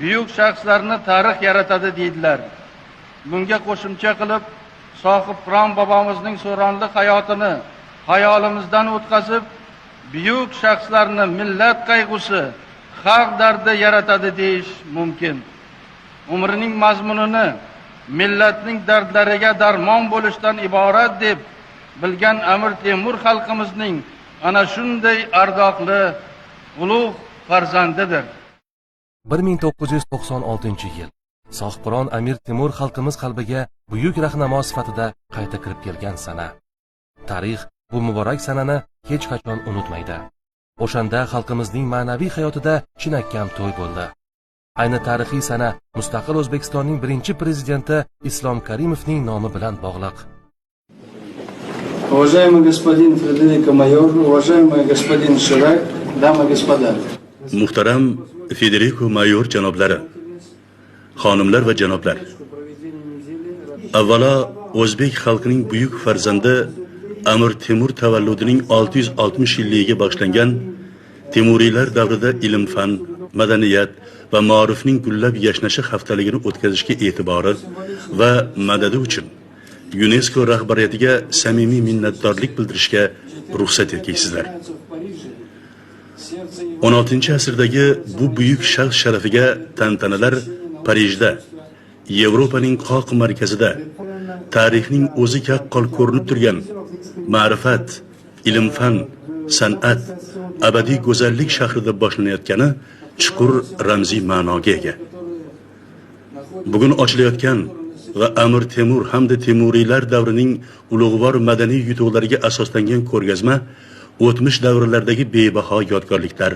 Buyuk shaxslarni tarix yaratadi deydilar. Bunga qo'shimcha qilib, Sohibqiron bobomizning so'ronli hayotini hayolimizdan o'tkazib, buyuk shaxslarni millat qayg'usi, xalq dardi yaratadi deyish mumkin. Umrining mazmunini millatning dardlariga darmon bo'lishdan iborat deb bilgan Amir Temur xalqimizning ana shunday ardoqli ulug' farzandidir. 1996-yil Sohibqiron Amir Temur xalqimiz qalbiga buyuk rahnamo sifatida qayta kirib kelgan sana. Tarix bu muborak sanani hech qachon unutmaydi. O'shanda xalqimizning ma'naviy hayotida chinakam to'y bo'ldi. Ayni tarixiy sana mustaqil O'zbekistonning birinchi prezidenti Islom Karimovning nomi bilan bog'liq. Уважаемый господин Фредерико Майор, уважаемый господин Ширак, дамы и господа. Muhtaram Federiko Mayor janoblari, xonimlar va janoblar. Avvalo, o'zbek xalqining buyuk farzandi Amir Temur tavalludining 660 yilligiga bag'ishlangan Temuriylar davrida ilm-fan, madaniyat va ma'rifning gullab yashnashi haftaligini o'tkazishga e'tibori va madadi uchun UNESCO rahbariyatiga samimiy minnatdorlik bildirishga ruxsat etgaysizlar. 16-asrdagi bu buyuk shaxs sharafiga tantanalar Parijda, Yevropaning qoq markazida, tarixning o'zi yaqqol ko'rinib turgan ma'rifat, ilm-fan, san'at, abadiy go'zallik shahrida boshlanayotgani chuqur ramziy ma'noga ega. Bugun ochilayotgan va Amir Temur hamda Temuriylar davrining ulug'vor madaniy yutuqlariga asoslangan ko'rgazma o'tmish davrlardagi bebaho yodgorliklar,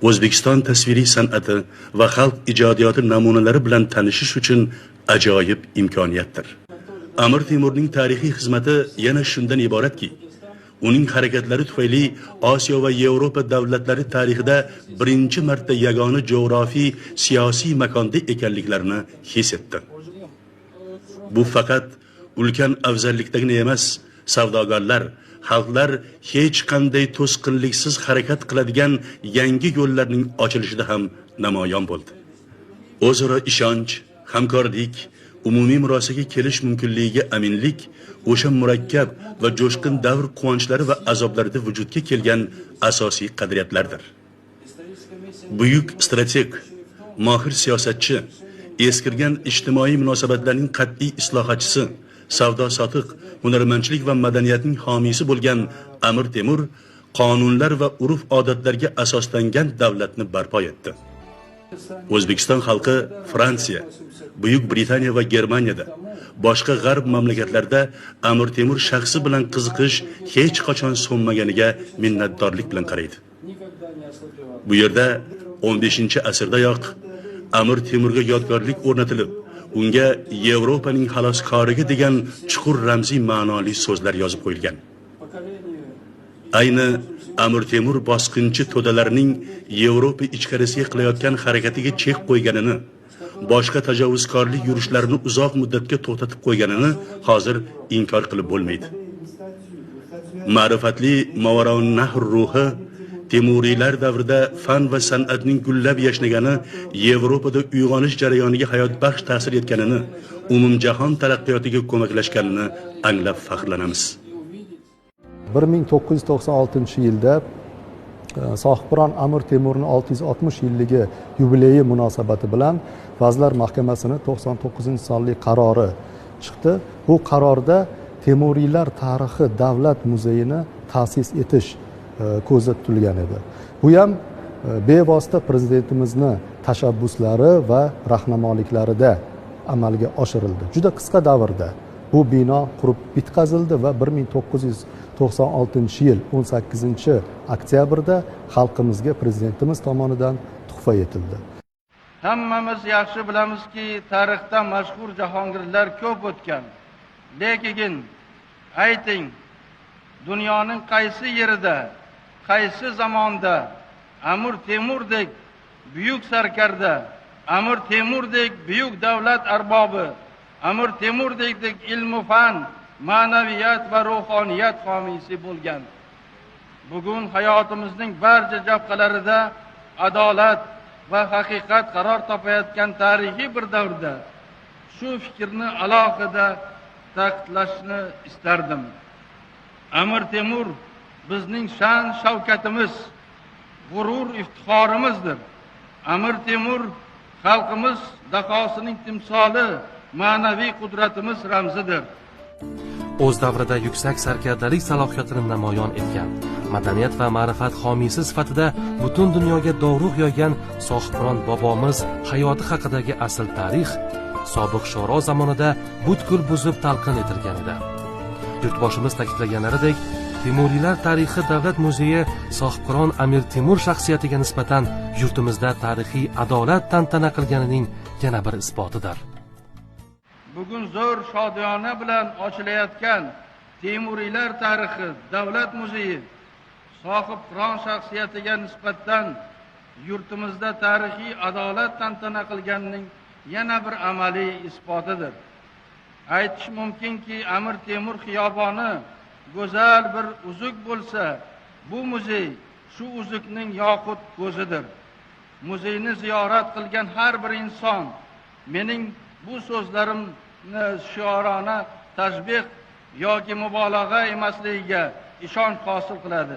O'zbekiston tasviriy san'ati va xalq ijodiyoti namunalari bilan tanishish uchun ajoyib imkoniyatdir. Amir Temurning tarixiy xizmati yana shundan iboratki, uning harakatlari tufayli Osiyo va Yevropa davlatlari tarixida birinchi marta yagona jo'g'rofiy siyosiy makonda ekanliklarini his etdi. Bu faqat ulkan afzallikdagina emas, savdogarlar, xalqlar hech qanday to'sqinliksiz harakat qiladigan yangi yo'llarning ochilishida ham namoyon bo'ldi. O'zaro ishonch, hamkorlik, umumiy murosaga kelish mumkinligiga aminlik o'sha murakkab va jo'shqin davr quvonchlari va azoblarida vujudga kelgan asosiy qadriyatlardir. Buyuk strateg, mohir siyosatchi, eskirgan ijtimoiy munosabatlarning qat'iy islohotchisi, savdo-sotiq, hunarmandchilik va madaniyatning homiysi bo'lgan Amir Temur qonunlar va urf-odatlarga asoslangan davlatni barpo etdi. O'zbekiston xalqi Fransiya, Buyuk Britaniya va Germaniyada, boshqa g'arb mamlakatlarida Amir Temur shaxsi bilan qiziqish hech qachon so'nmaganiga minnatdorlik bilan qaraydi. Bu yerda 15-asrdayoq Amir Temurga yodgorlik o'rnatilib, unga Yevropaning xaloskoriga degan chuqur ramziy ma'noli so'zlar yozib qo'yilgan. Ayni Amir Temur bosqinchi to'dalarning Yevropa ichkarisiga qilayotgan harakatiga chek qo'yganini, boshqa tajovuzkorlik yurishlarini uzoq muddatga to'xtatib qo'yganini hozir inkor qilib bo'lmaydi. Ma'rifatli Movarounnahr ruhi Temuriylar davrida fan va san'atning gullab yashnagani Yevropada uyg'onish jarayoniga hayotbaxsh ta'sir etganini, umumjahon taraqqiyotiga ko'maklashganini anglab faxrlanamiz. 1996-yilda Sohibqiron Amir Temurning 660 yilligi yubileyi munosabati bilan Vazirlar Mahkamasining 99-sonli qarori chiqdi. Bu qarorda Temuriylar tarixi davlat muzeyini ta'sis etish ko'zda tutilgan edi. Bu ham bevosita prezidentimizni tashabbuslari va rahnamoliklarida amalga oshirildi. Juda qisqa davrda bu bino qurib bitkazildi va 1996-yil 18-oktyabrda xalqimizga prezidentimiz tomonidan tuhfa etildi. Hammamiz yaxshi bilamizki, tarixda mashhur jahongirlar ko'p o'tgan. Lekin ayting, dunyoning qaysi yerida, qaysi zamonda Amir Temurdek buyuk sarkarda, Amir Temurdek buyuk davlat arbobi, Amir Temurdek ilmu fan, ma'naviyat va ruhoniyat homiysi bo'lgan. Bugun hayotimizning barcha jabhalarida adolat, va haqiqat qaror topayotgan tarixiy bir davrda shu fikrni alohida ta'kidlashni istardim. Amir Temur bizning sha'n shavkatimiz, g'urur iftixorimizdir. Amir Temur xalqimiz dahosining timsoli, ma'naviy qudratimiz ramzidir. O'z davrida yuksak sarkardalik salohiyatini namoyon etgan, madaniyat va ma'rifat homiysi sifatida butun dunyoga dovruq yoygan Sohibqiron bobomiz hayoti haqidagi asl tarix sobiq Sho'ro zamonida butkul buzib talqin etilgan edi. Yurtboshimiz ta'kidlaganlaridek, Temuriylar tarixi davlat muzeyi Sohibqiron Amir Temur shaxsiyatiga nisbatan yurtimizda tarixiy adolat tantana qilganining yana bir isbotidir. Bugun zo'r shodiyona bilan ochilayotgan Temuriylar tarixi davlat muzeyi Sohibqiron shaxsiyatiga nisbatan yurtimizda tarixiy adolat tantana qilganining yana bir amaliy isbotidir. Aytish mumkinki, Amir Temur xiyoboni go'zal bir uzuk bo'lsa, bu muzey shu uzukning yoqut ko'zidir. Muzeyni ziyorat qilgan har bir inson mening bu so'zlarimni shiorona tashbih yoki mubolag'a emasligiga ishonch hosil qiladi.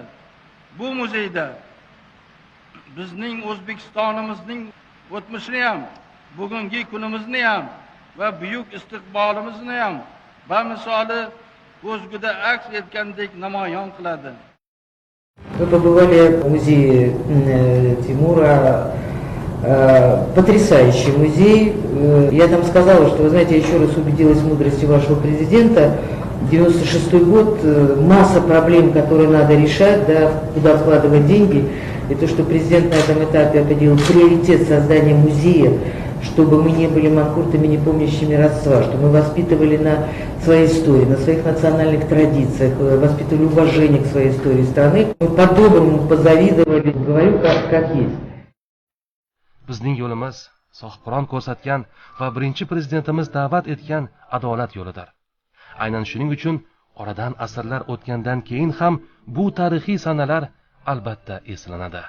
Bu muzeyda bizning O'zbekistonimizning o'tmishini ham, bugungi kunimizni ham va buyuk istiqbolimizni ham bamisoli ko'zguda aks etgandek namoyon qiladi. Мы побывали в музее Тимура. Потрясающий музей. Я там сказала, что, вы знаете, я еще раз убедилась в мудрости вашего президента. 96-й год, масса проблем, которые надо решать, да, куда вкладывать деньги. И то, что президент на этом этапе определил приоритет создания музея, чтобы мы не были манкуртами, не помнящими родства, чтобы мы воспитывали на своей истории, на своих национальных традициях, воспитывали уважение к своей истории страны. Мы по-доброму позавидовали, говорю, как есть. Bizning yo'limiz Sohibqiron ko'rsatgan va birinchi prezidentimiz da'vat etgan adolat yo'lidir. Aynan shuning uchun oradan asrlar o'tgandan keyin ham bu tarixiy sanalar albatta eslanadi.